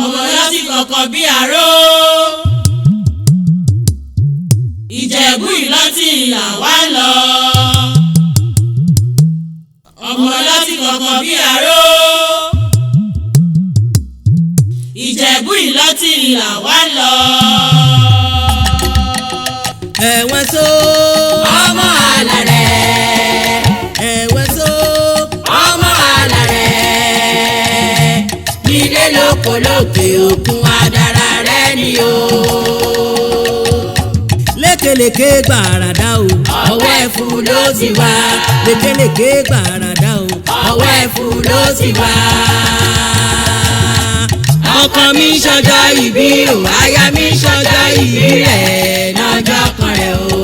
Ọmọ lọ́sí kọ̀kọ̀ bí aró. Ìjẹ̀bú Ìlọ́tì làwa ń lọ. Ọmọ lọ́sí kọ̀kọ̀ bí aró. Ìjẹ̀bú Ìlọ́tì làwa ń lọ. Ẹ̀wọ̀n tó. Ọmọ àlàrẹ̀. Ẹ̀wọ̀n tó. Ọmọ àlàrẹ̀. Ilé lóko lókè òkun adara rẹ̀ ni o. Lékelèké gbàràdá o. Ọwọ́ ẹ̀fù ló ti wá. Lékelèké gbàràdá o. Ọwọ́ ẹ̀fù ló ti wá. Ọkọ mi ń ṣọjọ́ ìbí o. Aya mi ń ṣọjọ́ ìbí rẹ̀ lọ́jọ́ kan rẹ̀ o.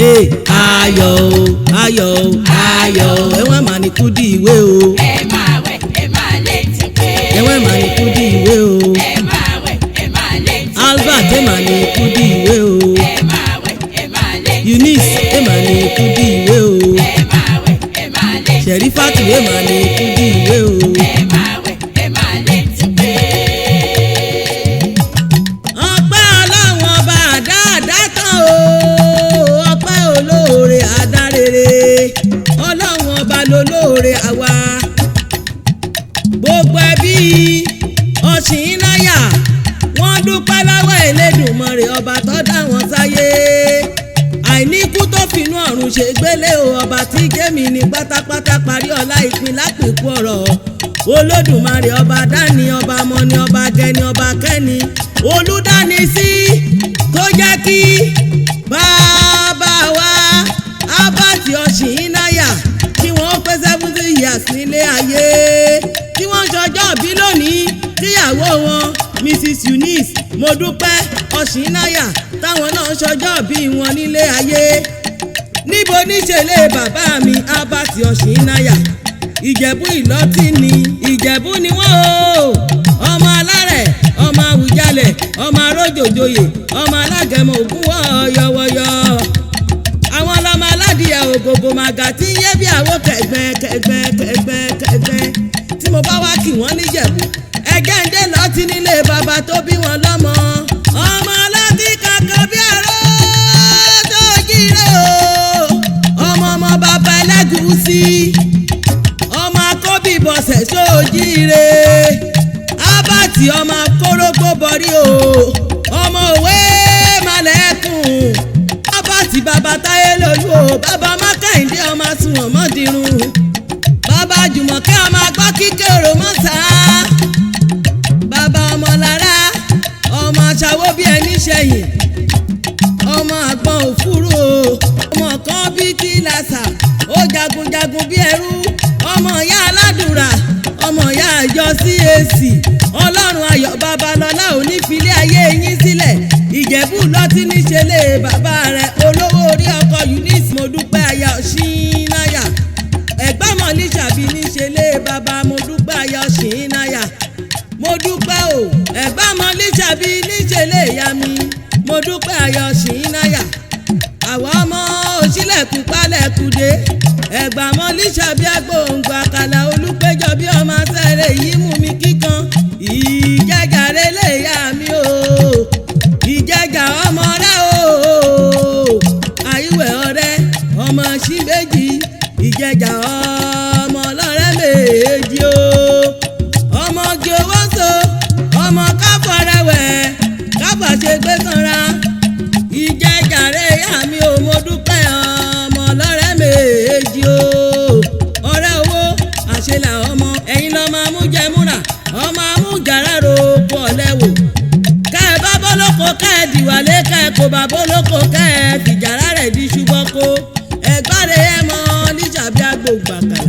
Ee, ayọ̀ o, ayọ̀ o, Ayọ̀ o. Ẹ̀wọ̀n mà ní kúdí ìwé o. Ẹ máa wẹ̀, ẹ máa létí pé. Ẹ̀wọ̀n mà ní kúdí ìwé o. Ẹ máa wẹ̀, ẹ máa létí pé. Albert ẹ̀ mà ní kúdí ìwé o. Ẹ máa wẹ̀, ẹ máa létí pé. Eunice ẹ̀ mà ní kúdí ìwé o. Ẹ máa wẹ̀, ẹ máa létí pé. Sherifatu ẹ̀ mà ní kúdí ìwé o. Ẹ máa wẹ̀, ẹ máa létí pé. Ọpẹ́ Ọlọ́run ọba àdáàdá tán o, ọpẹ́ olóore àdárere, Ọlọ́run ọba lolóore àwa. Gbogbo ẹbí Ọ̀ṣìnnáyà wọ́n dúpẹ́ lọ́wọ́ Elédùmarè ọba tó dá wọn sáyé, àìníkú tó finú ọ̀run ṣe gbélé o, ọba tí jẹ́mi ní pátápátá parí ọlá ìpín lápẹ̀kú ọ̀rọ̀ Olódùmarè ọba dání, ọba mọ́ni, ọba gẹni, ọba kẹ́ni, olùdáni sí tó jẹ́ kí bàbá wa Albert Ọ̀ṣìnnáyà kí wọ́n pé 70 years nílé ayé tí wọ́n ń ṣọjọ́ bí lónìí, tíyàwó wọn Mrs Eunice Modúpẹ́ Ọ̀ṣìnnáyà táwọn náà ń ṣọjọ́ bí wọn nílé ayé. Níbo níṣẹ̀lẹ̀ bàbá mi Albert Ọ̀ṣìnnáyà? Ìjẹ̀bú Ìlọ́tì ni, Ìjẹ̀bú ni wọ́n o. Ọmọ alárẹ̀, ọmọ Àwùjalẹ̀, ọmọ arójòjòyè, ọmọ alágẹmọ ògúnwọ̀ yọwọyọ, àwọn ọlọ́mọ aládìyẹ ògògò màgà tí ń yé bí àwo kẹ̀gbẹ́ kẹ̀gbẹ́ kẹ̀gbẹ́ kẹ̀gbẹ́. Tí mo bá wá kì wọ́n níjẹ̀bú, ẹgẹ́ ń dé lọ́tí nílé bàbá tó bí wọn lọ́mọ. Ọmọ ọlọ́tí kankan bí àró tó jíire o, ọmọ ọmọ bàbá ẹlẹ́gùúsí, ọmọ akóbìbọ̀sẹ̀ tó jíire, Albert ọmọ akórógbó bọ̀rí o, ọmọ òwe malẹ̀kùn, Albert bàbá táyé lójú o, bàbá mákàndé, ọmọ sunwọ̀n mọ́dìrún, bàbá jùmọ̀kẹ́, ọmọ agbọ́ kíkèrò mọ́ta, bàbá ọmọlára, ọmọ aṣàwó bí ẹni ṣẹ̀yìn, ọmọ àgbọn òfúrú o, ọmọ kan bíi tí làṣà ó jagunjagun bí ẹrú, ọmọ ìyá aládùúrà, ọmọ ìyá àjọ CAC Ọlọ́run Ayọ̀ Babalọ́lá onífilé ayé yín sílẹ̀. Ìjẹ̀bú Lọ́tí níṣẹ́ lé bàbá rẹ̀, olówó orí ọkọ Eunice Modúpẹ́ aya Ọ̀ṣìnnáyà, ẹ̀gbọ́n mọ̀lísàbí níṣẹ́ lé bàbá Modúpẹ́ aya Ọ̀ṣìnnáyà. Mo dúpẹ́ o, ẹ̀gbọ́n mọ̀lísàbí níṣẹ́ lé ìyá mi Modúpẹ́ aya Ọ̀ṣìnnáyà. Àwọn ọmọ òṣìlẹ̀kùn pálẹ̀kùdé, ẹ̀gbà mọ̀lísàbí agbóǹgbò àkàlà olùpẹ̀jọ bí ọmọ sẹ́rẹ̀ yìí mú mi kíkan. Ìjẹjàre lè yá mi o, ìjẹjà ọmọ rẹ o, àìwẹ̀ ọ̀rẹ́ ọmọ sí méjì, ìjẹjà ọmọ ọlọ́rẹ́ méjì o, ọmọ kí owó so, ọmọ káfọ̀ rẹwẹ̀ káfọ̀ ṣe gbé sanra. Ìjẹjàre yá mi o, mo dúpẹ́ ọmọ ọlọ́rẹ́ méjì o, ọ̀rẹ́ owó àṣelà ọmọ ẹ̀yin lọ́mọ amújẹmúrà, ọmọ amújàrá rògbò ọ̀lẹ́wò, ká ẹ bá bọ́lọ́kọ ká ẹ dìwálé, ká ẹ kò bá bọ́lọ́kọ ká ẹ fìjàrá rẹ̀ di ṣubọ́kọ. Ẹ̀gbáre ẹ mọ níṣàbí agbóògbàkàlà,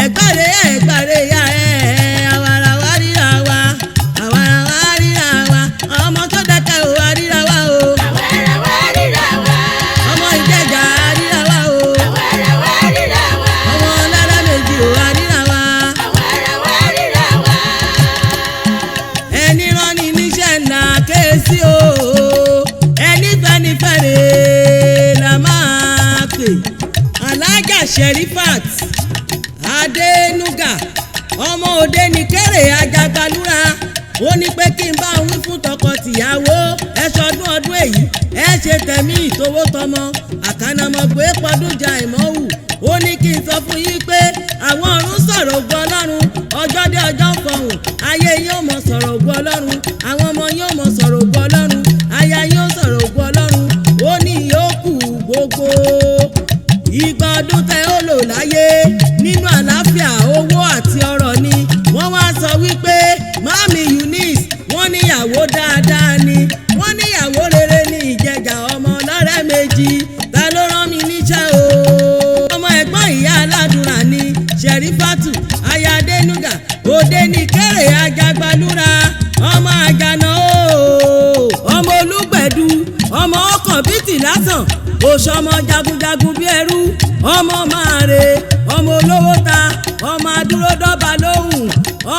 ẹ̀gbáre ẹ, ẹ̀gbáre ya ẹ, àwàràwà ríra wa, àwàràwà ríra wa, ọmọ tó dẹ́kẹ̀ ò wá ríra wa o. Àwàràwà ríra wa. Ọmọ Ìjẹ̀jà ríra wa o. Àwàràwà ríra wa. Ọmọ lára méjì ò wá ríra wa. Àwàràwà ríra wa. Ẹni rán ni níṣẹ́ ńlá kéésì o, ẹni fẹ́nifẹ́re la máa pè. Alájà Sherifat Adénúgà. Ọmọ òde ní kéré ajagbalúra. Ó ní pé kí n bá wí fún tọkọ-tìyàwó, ẹ ṣọdún ọdún èyí, ẹ ṣe tẹ̀mí ìtòwó tọmọ àkànnàmọ̀gbé pọdúnjà ìmọ̀wù. Ó ní kí n sọ fún yín pé àwọn ọ̀run sọ̀rọ̀ ògo Ọlọ́run, ọjọ́ dé ọjọ́ ń fọhùn, ayé yín ó mọ̀ sọ̀rọ̀ ògo Ọlọ́run, àwọn ọmọ yín ó mọ̀ sọ̀rọ̀ ògo Ọlọ́run, aya yín ó sọ̀rọ̀ ògo Ọlọ́run. Ó ní yòókù gbogbo ìgbà ọdún tẹ ó lò láyé nínú àlàáfíà, owó àti ọrọ̀ ni. Wọ́n wá sọ wípé Mami Eunice, wọ́n níyàwó dáadáa ni, wọ́n níyàwó rere ní Ìjẹ̀jà, ọmọ ọlọ́rẹ́ méjì. Ta ló rán mi níṣẹ́ o? Ọmọ ẹ̀gbọ́n ìyá aládùúrà ni Sherifatu Ayadenuga, òde ní kéré ajagbalúra, ọmọ àjànà o, ọmọ olúgbẹ̀dù, ọmọ ọkàn bìtì lásán, òṣọmọ jagunjagun bí ẹrú, ọmọ máre, ọmọ olówó ta, ọmọ adúródọ́ba lóhùn,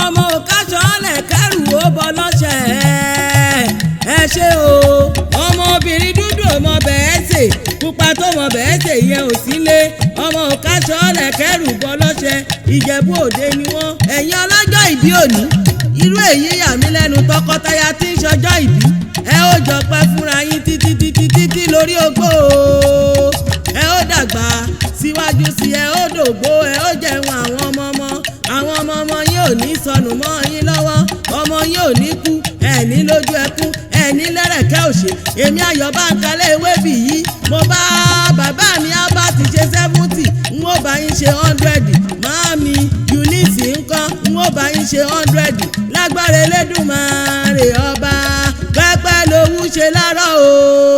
ọmọ òkàṣọ ọ̀lẹ̀ kẹrù ó bọ lọ́sẹ̀. Ẹ ṣe o. Ọmọ obìnrin dúdú ọmọ bẹ́ẹ̀ sè, pupa tó mọ bẹ́ẹ̀ sè yẹn ò sílé, ọmọ òkàṣọ ọ̀lẹ̀ kẹrù bọ lọ́sẹ̀. Ìjẹ̀bú Òde ni wọ́n. Ẹ̀yin ọlọ́jọ́ ìbí òní, irú èyí yà mí lẹ́nu, tọkọtaya tí ń ṣọjọ́ ìbí, ẹ ó jọ pẹ́ fúnra yín títí títí títí lórí ogbó o. Ẹ ó dàgbà síwájú sí, ẹ ó dògbó, ẹ ó jẹun àwọn ọmọ ọmọ, àwọn ọmọ ọmọ yín ò ní sọnù mọ́ yín lọ́wọ́, ọmọ yín ò ní kú, ẹ ní lójú ẹkún, ẹ ní lẹ́rẹ̀kẹ́ òṣè. Èmi Ayọ̀ Báńkálẹ̀ ewébì yìí, mo bá bàbá mi á bá ti ṣe 70, n ó bá yín ṣe 100. Máàmi Eunice ńkọ́? N ó bá yín ṣe 100 lágbára Elédùmarè ọba. Pẹ́pẹ́ lowú ṣe lárọ̀ o.